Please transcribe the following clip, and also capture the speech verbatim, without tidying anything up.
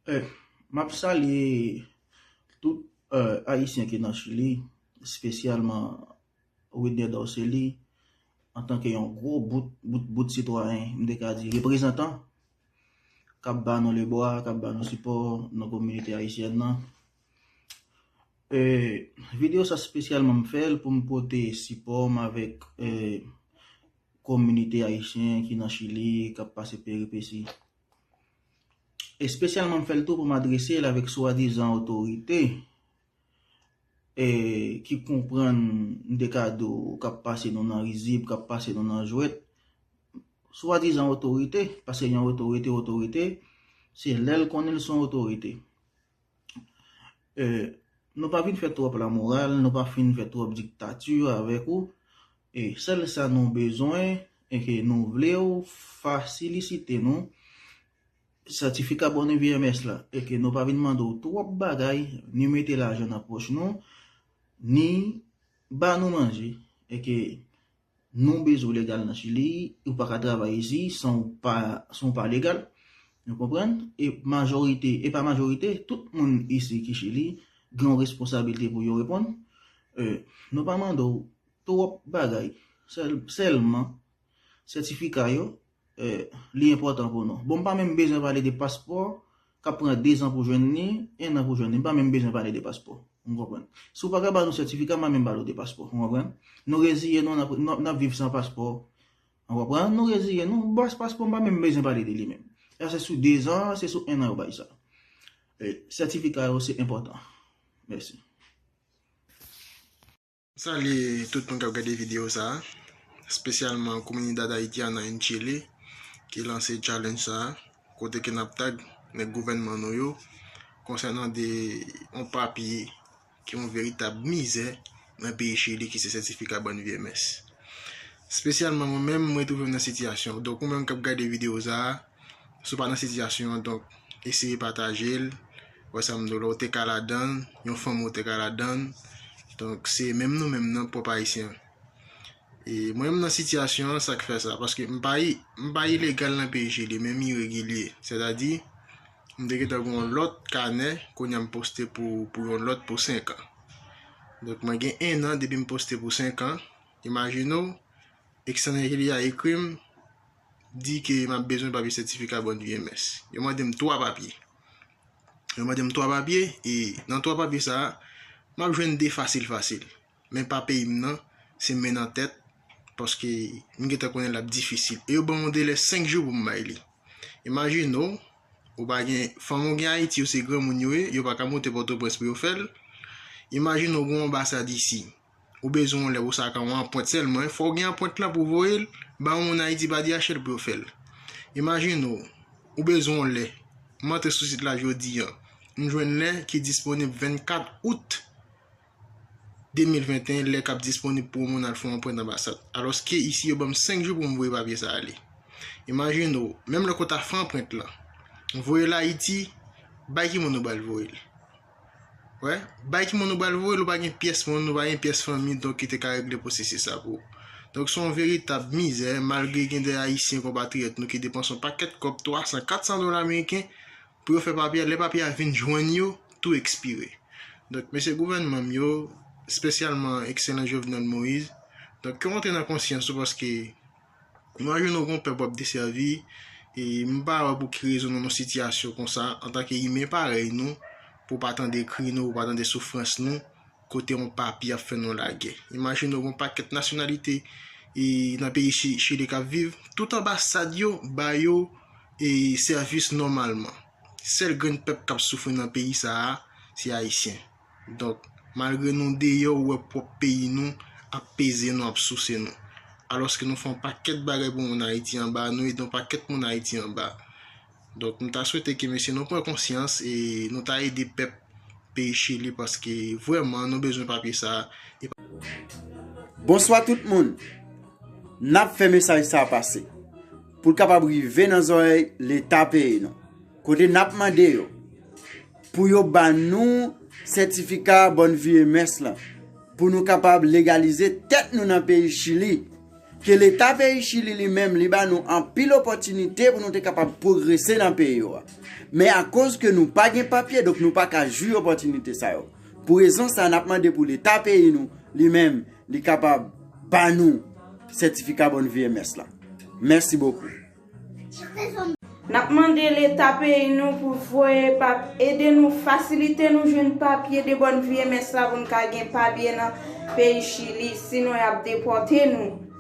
Eh, m ap salye tout eh, Ayisyen ki nan Chili, espesyalman Widner Dorcely, antanke yon gwo bout, bout, bout sitwayen, m te ka di reprezantan, k ap ba nou lebra, k ap ba nou sipò nan kominote ayisyèn nan. Eh, videyo sa espesyalman m fè l pou m pote sipò m avèk eh, kominote ayisyen ki nan Chili k ap pase peripesi. Espesyalman m fè l tou pou m adrese l avèk swadizan otorite eh, ki konprann de kado k ap pase nou nan rizib, k ap pase nou nan jwèt. Swadizan otorite, paske yon otorite, otorite, se lè l konnen l se yon otorite. Eh, nou pa vin fè twòp lamoral, nou pa fin fè twòp diktati avèk ou. E sèl sa nou bezwen, e ke nou vle w fasilisite nou, sètifika Bonne Vie M S la, e ke nou pa vin mande w twòp bagay, ni mete lajan nan pòch nou, ni ba nou manje, e ke nou bezwen w legal nan Chili, ou pa ka travay isi san w pa, san w pa legal. Nou konprann? E majorite, e pa majorite, tout moun isi ki Chili gen yon responsabilite pou yo reponn. Eh, nou pa mande w twòp bagay. Sèl, sèlman, sètifika yo, eh, li enpòtan pou nou. Bon, m pa menm bezwen pale de paspò, k ap pran de zan pou jwenn li, en an pou jwenn li. M pa menm bezwen pale de paspò. Ou konprann? Si w pa ka ba nou sètifika, m pa menm pale w de paspò. Ou konprann? Nou reziye nou, n ap, n ap, n ap viv san paspò. Ou konprann? Nou reziye nou, bòs paspò, m pa menm bezwen pale de li menm. Sa se sou de zan, se sou en an yo bay sa. Eh, sètifika yo, se enpòtan. Mèsi. Salye tout moun k ap gade videyo sa a, espesyalman Comunidad Haitiana en Chile ki lanse challenge sa a, kote ke n ap tag nèg gouvènman nou yo konsènan de yon papye ki yon veritab mizè nan peyi Chili ki se sètifika Bonne Vie M S. Espesyalman mwen menm, mwen twouve m nan sitiyasyon. Donk ou menm k ap gade videyo sa a, si w pa nan sitiyasyon an, donk eseye pataje l. Wè sa m di w la, ou te ka ladan l, yon fanmi w te ka ladan l. Donk se menm nou menm nan pwòp Ayisyen. E mwen menm nan sitiyasyon an, sa k fè sa, paske m pa, m pa ilegal nan peyi Chili, men m iregilye. Sètadi, m te gentan gen yon lòt kanè, kounye a m poste pou, pou yon lòt pou senk an. Donk mwen gen en an depi m poste pou senk an. Imajine w, External Chile a ekri m, di ke m ap bezwen papye sètifika Bonne Vie M S. Yo mande m twa papye. Yo mande m twa papye, e nan twa papye sa a, m ap jwenn de fasil fasil. Men pa peyi m nan, se men nan tèt, paske m gentan konnen l ap difisil. E yo ban m yon delè senk jou pou m bay li. Imajine w, ou pa gen, fanmi w gen Ayiti, yo se granmoun yo ye, yo pa ka moute Pòtoprens pou yo fè l. Imajine w gen yon anbasad isi. Ou bezwen yon lè pou sa ka yon anpwent sèlman, fò w gen anpwent lan pou voye l ba yon moun Ayiti pa D H L pou yo fè l. Imajine w, ou bezwen yon lè. M antre sou sit la jodi a, m jwenn lè ki disponib vennkat out de mil venteyen, lè k ap disponib pou yon moun al fè yon anpwent anbasad. Alòske isi yo ban m senk jou pou m voye papye sa ale. Imajine w, menm lè ke w ta fè anpwent lan, voye l Ayiti, bay ki moun ou pral voye l. Wè, bay ki moun ou pral voye l, ou pa gen pyès moun, ou pa gen pyès fanmi, donk ki te ka regle pwosesis sa pou ou. Donk se yon veritab mizè, malgre gen de Ayisyen konpatriyòt nou ki depanse yon pakèt kòb, twa san, kat san dola ameriken, pou yo fè papye a, lè papye a vin jwenn yo, tou ekspire. Donk mesye gouvènman m yo, espesyalman ekselan Jovenel Moïse, donk ke w antre nan konsyans ou, paske imajine w gen yon pèp w ap desèvi, e m pa wè pou ki rezon nan yon sitiyasyon konsa, antanke imen parèy nou, pou w pa tande kri nou, pou w pa tande soufrans nou, kote yon papye ap fè nou lagè. Imajine w gen yon pakèt nasyonalite e nan peyi Chi- Chili k ap viv, tout anbasad yo ba yo e sèvis nòmalman. Sèl grenn pèp k ap soufri nan peyi sa a, se Ayisyen. Donk, malgre nou deyò, ou wè pwòp peyi nou ap peze nou, ap souse nou. Alòske nou fè yon pakèt bagay pou moun Ayiti anba, nou ede yon pakèt moun Ayiti anba. Donk, m ta swete ke mesye nou pran konsyans e nou ta ede pèp peyi Chili paske vrèman nou bezwen papye sa a. Bonswa tout moun. N ap fè mesaj sa a pase pou l kapab rive nan zòrèy Leta peyi nou, kote n ap mande yo pou yo ba nou sètifika Bonne Vie M S lan pou nou kapab legalize tèt nou nan peyi Chili. ke Leta peyi Chili li menm, li ba nou anpil opòtinite pou nou te kapab pwogrese nan peyi yo a. Men akoz ke nou pa gen papye, donk nou pa ka jwi opòtinite sa yo. Pou rezon sa, n ap mande pou Leta peyi nou, li menm, li kapab ba nou sètifika Bonne Vie M S la. Mèsi bokou. N ap mande Leta peyi nou pou voye pap ede nou fasilite nou jwenn papye de Bonne Vie M S la pou n ka gen papye nan peyi Chili, sinon y ap depòte nou.